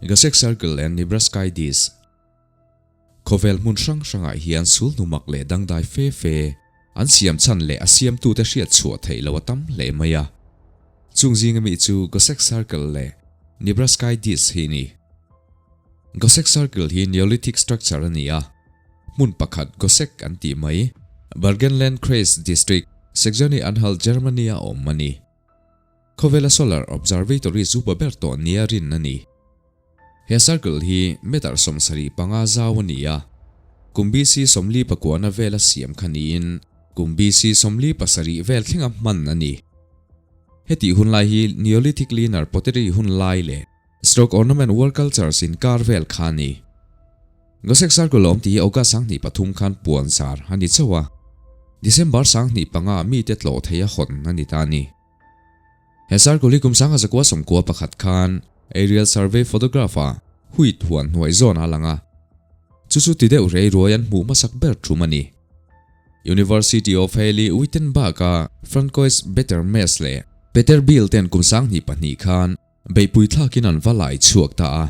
Gossec Circle and Nebraska Disc. Khawvel hmun hrang hrangah hian sul hnumak leh dangdai fe fe an siam chhan leh a siamtute hriat chhuah theih loh a tam hle mai a. Chung zinga mi chu Gossec Circle leh Nebraska Disc hi a ni. Gossec Circle hi Neolithic structure a ni a, hmun pakhat Gossec an tih mai, Burgenland-Kreis district, Saxony-Anhalt, Germany-a awm a ni. Khawvela Solar Observatory chu pa ber tawh nia rin a ni. He circle hi meter 75 zau a ni a, kum BC 49na vela siam kha niin kum BC 47 vel thlenga hman a ni. Hetih hun lai hi Neolithic Linear Pottery hun lai leh Stroke Ornament Wall Cultures inkar vel kha a ni. Gossec Circle awm tih hi August 23 khan puan zar a ni chauh a, December 25 mite tlawh thei a hawn a ni ta a ni. He circle hi kum 1991 khan aerial survey photograph-a huit huan hnuai zawn a lang a, chu chu ti deuh rei ruai an hmuh hmasak ber thum a ni. University of Halle Wittenberg-a Francois Bettermes leh Peter Biel ten kum 2002 khan beihpui thlakin an va lai chhuak ta a,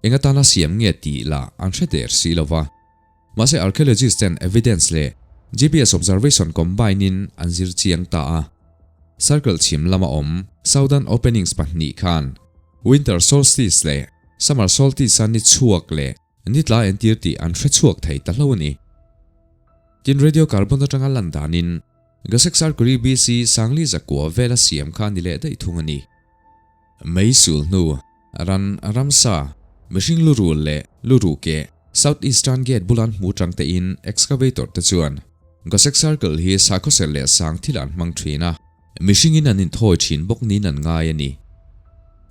eng atana siam nge tih lah an hre der si lo va. Mahse archaeologist ten evidence leh GPS observation combine in an zir chiang ta a. Circle chhim lama awm Southern Openings pahnih khan Winter Solstice leh Summer Solstice a ni chhuak leh ni tla entir tih an hre chhuak thei ta hlo a ni. Tin radiocarbon atanga lan danin Gossec Circle BC Sangli zakua vela siam kha ni leh daih thung a ni. Mei sul hnu, ran, ramsa, mihring lu rul leh lu ruh keh South Eastern Gate bulan hmu tang tein excavator te chuan Gossec Circle hi sakhawsel leh sang thil an hmang thin a, mihringin an inthawi thin bawk niin an ngai a ni.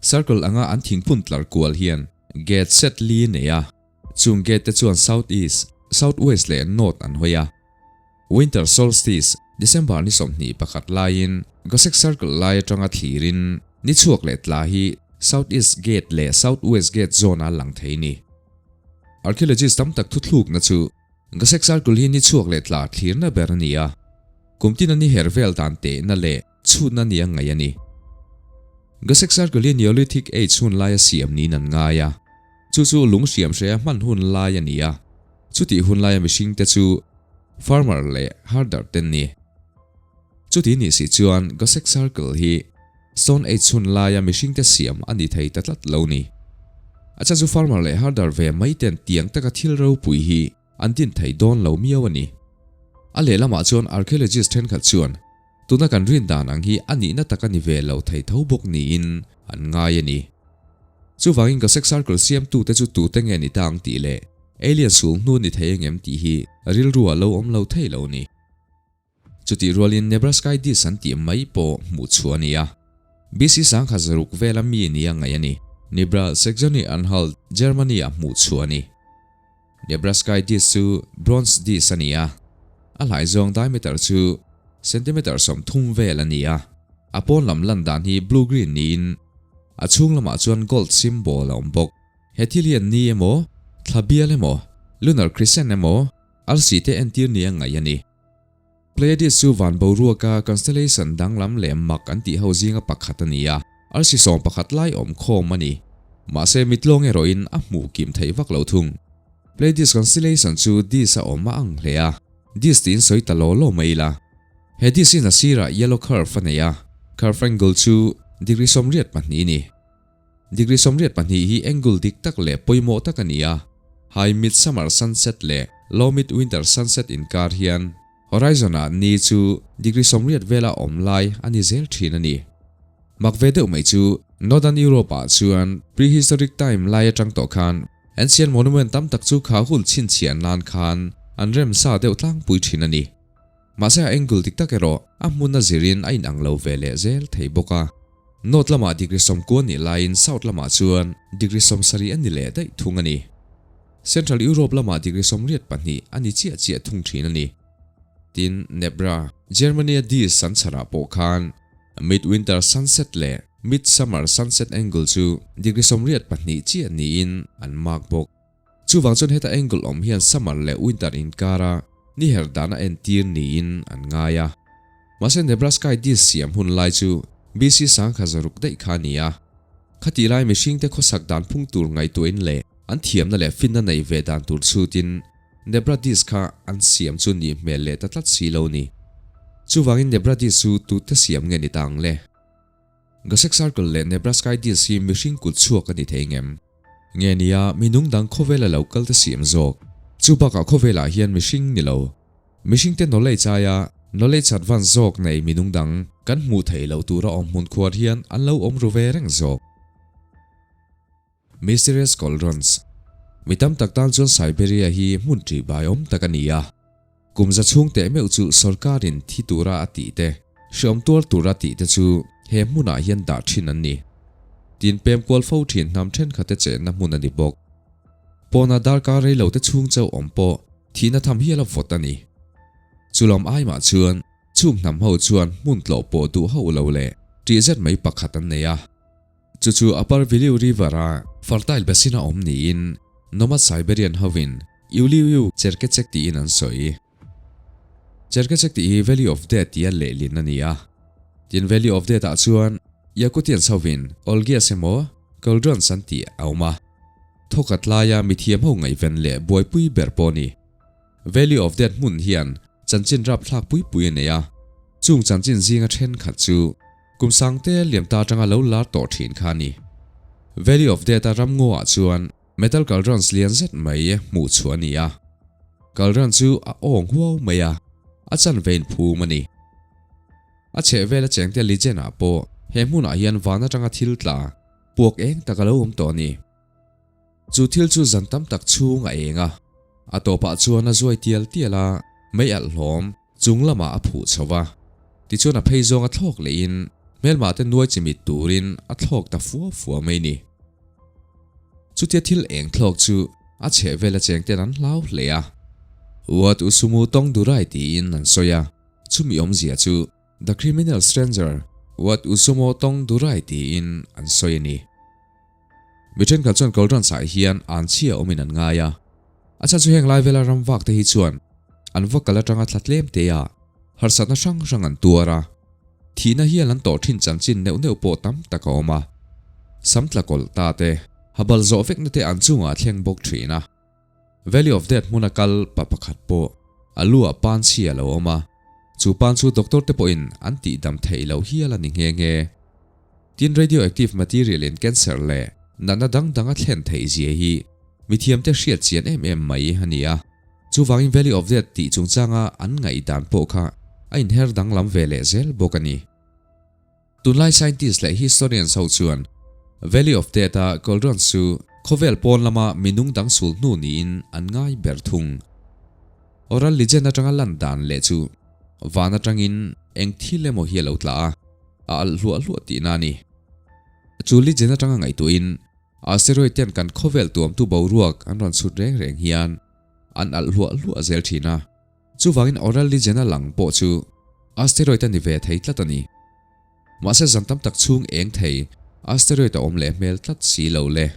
Circle anga an thingphun tlar kual hian gate set li nei a, chung gate te chuan South East, South West leh North an hawi a. Winter Solstice, December ni 21 laiin Gossec Circle lai atanga thlirin ni chhuak leh tla hi South East Gate leh South West Gate zone-a lang thei ni. Archaeologist tam tak thuthlukna chu Gossec Circle hi ni chhuak leh tla thlirna ber a ni a, kum tina ni her vel dan tehna leh chhutna ni a ngaih a ni. Gossec Circle hi Neolithic Age hun laia siam niin an ngai a, chu chu lung hriam hreia hman hun lai a ni a, chutih hun laia mihringte chu farmer leh herder te an ni. Chuti nih si chuan Gossec Circle hi Stone Age hun laia mihringte siam a ni thei ta tlat lo ni. A chhan chu farmer leh herder ve mai ten tiang taka thil ropui hi an din thei dawn lo miau a ni. A lehlamah chuan archaeologist thenkhat chuan tuna kan rin dan ang hi a nihna tak a ni ve lo thei tho bawk niin an ngai a ni. Chuvangin Gossec Circle siamtute chu tute nge ni ta ang tih leh alien sul hnu ni thei engem tih hi rilru ah lo awm lo thei lo ni. Chutih rualin Nebraska Disc an tih mai pawh hmuh chhuah a ni a. BC 1006 vela mi nia ngaih a ni. Nebra Saxony Anhalt, Germany ah hmuh chhuah a ni. Nebraska Disc chu bronze disc a ni a. A hlai zawng diameter chu centimeter 30 vel a ni a. A pawn lam lan dan hi blue green niin a chhung lamah chuan gold symbol a awm bawk. He thil hi an ni emaw, thla bial emaw, lunar crescent emaw, arsi te entir nia ngaih a ni. Pleiades chu van boruaka constellation danglam leh mak an tih ho zinga pakhat a ni a, arsi 11 lai awm khawm a ni. Mahse mitlawng erawhin a hmuh kim theih vak lo thung. Pleiades constellation chu disc a awm a ang hle a, disc tiin sawi ta law law mai ila. He disc in a sirah yellow curve a nei a, curve angle chu degree 82 a ni. Degree 82 hi angle dik tak leh pawimawh tak a ni a, high mid summer sunset leh low mid winter sunset inkar hian horizon ah ni chu degree 80 vela awm lai a ni zel thin a ni. Mak ve deuh mai chu Northern Europe ah chuan prehistoric time lai atang tawh khan ancient monument tam tak chu kha hul chhinchhiah nan khan an rem sa deuh tlangpui thin a ni. Mahse a angle dik tak erawh a hmun a zirin a inang lo ve leh zel thei bawk a. North lamah degree 90 nih laiin South lamah chuan degree 70 a ni leh daih thung a ni. Central Europe lamah degree 82 a ni chiah chiah thung thin a ni. Tin, Nebra, Germany a disc an chharah pawh khan Mid-winter sunset leh Mid-summer sunset angle chu degree 82 chiah niin an mark bawk. Chuvang chuan heta angle awm hian summer leh winter inkara ni her dan a entir niin an ngai a. Mahse Nebraska disc siam hun lai chu BC 1600 daih kha a ni a. Khatih lai mihringte khawsak dan phung tur ngaihtuahin leh an thiamna leh finna neih ve dan tur chhutin Nebra Disc kha an siam chu nih hmel leh ta tlat si lo ni. Chuvangin Nebra Disc chu tute siam nge ni ta ang le? Gossec Circle leh Nebraska Disc hi mihring kut chhuak a ni thei ngem? Nge nia minung dang khawvela lo kal te siam zawk? Chu bakah khawvelah hian mihring ni lo. Mihringte knowledge aia knowledge advance zawk nei minung dang kan hmuh theih loh tura awm hmun khuar hian an lo awm ru ve reng zawk. Mysterious Cauldrons Mi tam tak tan chuan Siberia hi hmun ṭih baiawm tak a ni a. Kum za chhung teh meuh chu sorkarin thi tura a tih te, hreawm tuar tura tih te chu he hmunah hian dah ṭhin an ni. Tin pem kual fo ṭhin hnam ṭhenkhate chenna hmun a ni bawk. Pawna darkar rei lo te chhung chauh awm pawh thihna tham hial a vawt a ni. Chulawm aimah chuan chung hnam ho chuan hmun tlawh pawh duh hauh lo leh ṭih zet mai pakhat an nei a. Chu chu Upper Viliu River-a fertile basin a awm niin Nomad Siberian hovin Iuliuiu Cherkechek tiin an sawi. Cherkechek tih hi Valley of Death tia lehlin a ni a. Tin Valley of Death-ah chuan Yakutians hovin Olgias emaw Cauldrons an tih a awm a. Thawkhat laia mithiam ho ngaihven leh buaipui ber pawh a ni. Valley of Death hmun hian chanchin rapthlak pui pui a nei a. Chung chanchin zinga thenkhat chu Kum sangte liam ta atanga lo lar tawh thin kha a ni. Valley of Death-a ramngaw-ah chuan metal cauldrons lian zet mai hmuh chhuah a ni a. Cauldron chu a awng huau mai a, a chanve inphum a ni. A chhehvela chengte legend-ah pawh he hmunah hian van atanga thil tla puak eng tak a lo awm tawh a ni. Chu thil chu zan tam tak chhung a eng a, a tawpah chuan a zuai tial tial a, mei alh hlawm chung lamah a phuh chho va. Tichuan a phei zawng a thlawk lehin hmelmah te nuai chimit turin a thlawk ta fua fua mai ni. Chutia thil eng thlawk chu a chheh vel a cheng ten an hlau hle a. Uat Usumu tawng durai tiin an sawi a, chumi awmzia chu The Criminal Stranger, Uat Usumo tawng durai tiin an sawi a ni. Mi thenkhat chuan Cauldrons ah hian an chhia awmin an ngai a, a chhan chu heng lai vela ram vak te hi chuan an va kal atanga thla tlem te ah harsatna hrang hrang an tuar a, thihna hian an tawh thin chanchin neuh neuh pawh tam tak a awm a, sam tla kawlh ta te, habal zawh vekna te an chungah a thleng bawk thin a. Valley of Death hmuna kal pa pakhat pawh a lu ah pan chhia a lo awm a, chu pan chu doctor te pawhin an tih dam theih loh hial a ni nghe nghe. Tin radioactive material in cancer leh natna dang dang a thlen theih zia hi mithiamte hriat chian em em mai a ni a, chuvangin Valley of Death tih chungchanga an ngaihdan pawh kha a inher danglam ve leh zel bawk a ni. Tunlai scientist leh historians ho chuan Valley of Death a cauldron chu khawvel pawn lama minung dang sul hnu niin an ngai ber thung. Oral legend atanga lan dan leh chu van atangin eng thil emaw hi a lo tla a, a alh hluah hluah tihna a ni. Chu legend atanga ngaihtuahin asteroid ten kan khawvel tuamtu boruak an rawn chhut reng reng hian an alh hluah hluah zel thin a. Chuvangin oral legend a lang pawh chu asteroid a ni ve thei tlat a ni. Mahse zan tam tak chhung eng thei asteroid a awm leh hmel tlat si lo le.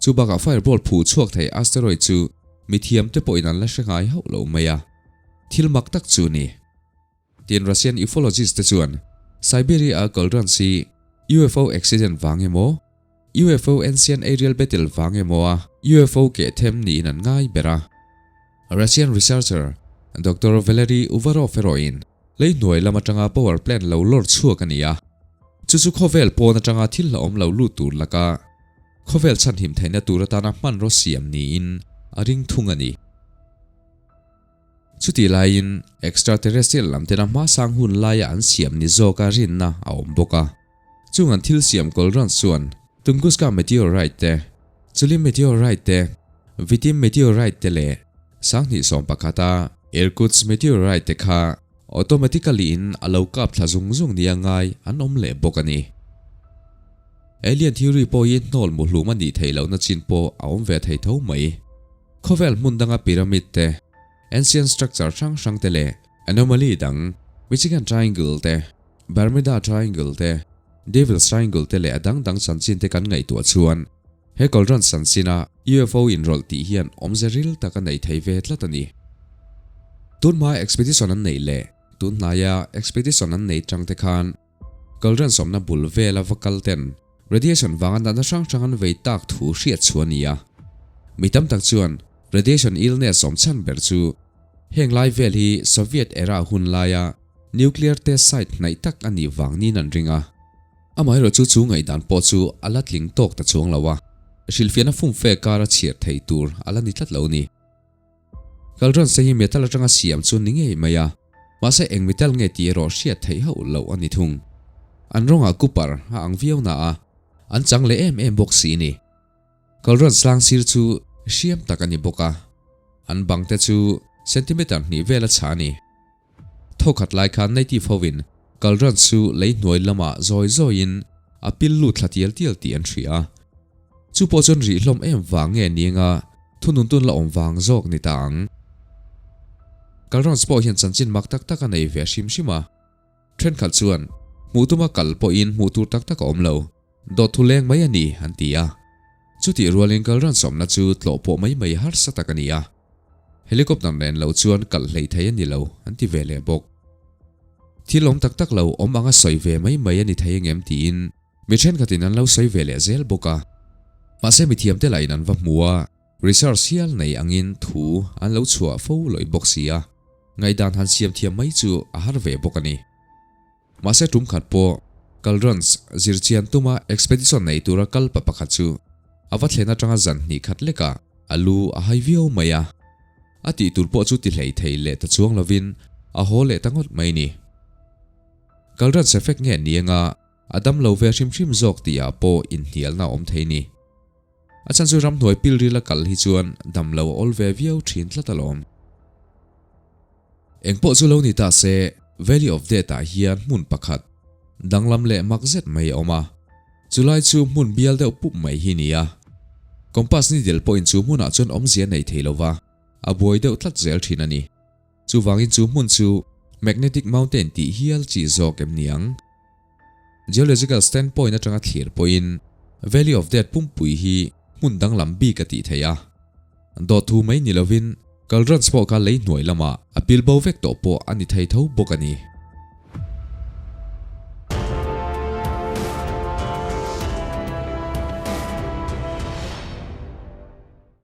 Chu bakah fireball phuh chhuak thei asteroid chu mithiam te pawhin an la hre ngai hauh lo mai a, thil mak tak chu ni. Tin Russian ufologist te chuan Siberia a Cauldrons hi UFO accident vang emaw, UFO ancient aerial battle vang emaw a UFO keh them niin an ngai ber a. Russian researcher Doctor Valery Uvarov erawhin lei hnuai lam atanga power plant lo lawr chhuak a ni a, chu chu khawvel pawn atanga thil hlauhawm lo lut tur laka khawvel chhanhim theihna tur atana hmanraw siam niin a ring thung a ni. Chutih laiin extraterrestrial lam tena hmasang hun laia an siam ni zawka rinna a awm bawk a. Chung an thil siam Cauldrons chuan Tunguska meteorite te, Chulin meteorite te, Vitim meteorite te leh 2011 a Irkutsk meteorite te kha automatically in a lo kap thla zung zung nia ngai an awm leh bawk a ni. Alien theory pawh hi hnawl muhlum a nih theih lohna chin pawh a awm ve thei tho mai. Khawvel hmun danga pyramid te, ancient structure hrang hrang te leh anomaly dang, Michigan Triangle te, Bermuda Triangle te, Devil's Triangle te leh a dang dang chanchin te kan ngaihtuah chuan he Cauldron Sansina UFO inrawlh tih hian awmze ril tak a nei thei ve tlat a ni. Tun hmaa expedition an neih leh tun hnaia expedition an nei tang te khan Cauldron sawmna bul vela va kal ten. Radiation vanga natna hrang hrang an vei tak thu hriat chhuah a ni a. Mi tam tak chuan radiation illness awm chhan ber chu heng lai vel hi Soviet era hun laia nuclear test site hnaih tak a nih vang niin an ring a. Amaherawh chu chu ngaihdan pawh chu a la tling tawk ta chuang lo a, hrilhfiahna fumfe kara chhiar theih tur a la ni tlat lo ni. Kalrawn se hi metal atanga siam chu ni ngei mai a, mahse eng metal nge tih erawh hriat theih hauh loh a ni thung. An rawngah copper a ang viau na a, an chang leh em em bawk si ni. Kalrawn sang sir chu hriam tak a ni bawk a, an bang te chu centimeter hnih vel a chha a ni. Thawkhat lai khan native hovin Kalrawn chu lei hnuai lamah zawi zawiin a pil lut thla tial tial tih an hria a. Chu pawh chuan rih hlawm em vang nge ni anga thunun tun la awm vang zawk ni ta ang. Kalrawn pawh hian chanchin mak tak tak a nei ve hrim hrim a. Thenkhat chuan hmuh tuma kal pawhin hmuh tur tak tak a awm lo. Dawt thu leng mai a ni, an ti a. Chutih rualin kalrawn sawmna chu tlawh pawh mai mai harsa tak a ni a. Helicopter nen lo chuan kalh hlei thei a ni lo, an ti ve leh bawk. Thil awm tak tak lo awm anga sawi ve mai mai a ni thei engem tiin mi thenkhatin an lo sawi ve leh zel bawk a. Mahse mithiamte lahin an va hmu a, research hial nei angin thu an lo chhuah fo lawih bawk si a, ngaihdan han siam thiam mai chu a har ve bawk a ni. Mahse tum khat pawh Calrons zirchian tuma expedition nei tura kal pa pakhat chu a va thlen atanga zan hnih khat lekah a lu a hai viau mai a. A tih tur pawh chu ti hlei thei leh ta chuang lovin a haw leh ta ngawt mai ni. Calrons effect nge ni anga a dam lo ve hrim hrim zawk tihah pawh inhnialna a awm thei ni. A chhan chu ramhnuai pilril a kal hi chuan dam lo a awl ve viau thin tlat alawm. Engpawh chu lo ni ta se, Valley of Death ah hian hmun pakhat, danglam leh mak zet mai a awm a. Chulai chu hmun bial deuh pup mai hi ni a. Compass ni del pawhin chu hmunah chuan awmzia nei thei lova, a buai deuh tlat zel thin a ni. Chuvangin chu hmun chu Magnetic Mountain tih hial chi zawk em ni ang? Geological standpoint atanga thlir pawhin Valley of Death pumpui hi hmun danglam bik a tih theih a. Dawt thu mai ni lovin Caldrans pawh kha lei hnuai lamah a pil bo vek tawh pawh a ni thei tho bawk a ni.